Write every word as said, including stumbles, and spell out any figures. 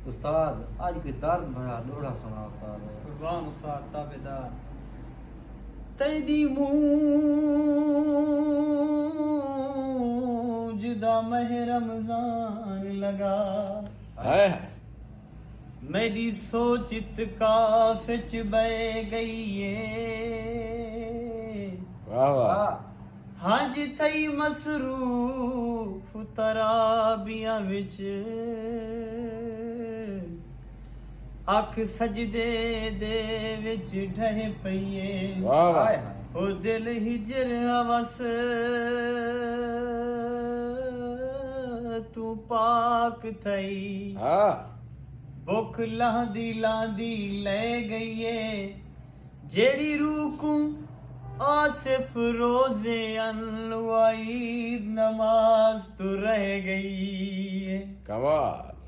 استاد، اڄ کوئی درد بھرا ݙوہڑا سݨا استاد۔ قربان استاد تابعدار۔ تیݙی مونجھ دا مہ رمضان لڳا، ہائے ہائے۔ میݙی سوچ اتکاف اچ ٻہہ ڳئی اے۔ واہ واہ۔ ہنج تھئی مصروف ترابیاں وچ، اکھ سجدے دے وچ ڈھہہ پئی اے۔ واہ واہ۔ او دل ہجر ہوس توں پاک تھئی۔ ہاں۔ بکھ لہندی لہندی لے ڳئی اے۔ جیڑھی روح کوں آصف روزے ان، او عید نماز توں رہ ڳئی اے۔ کمال۔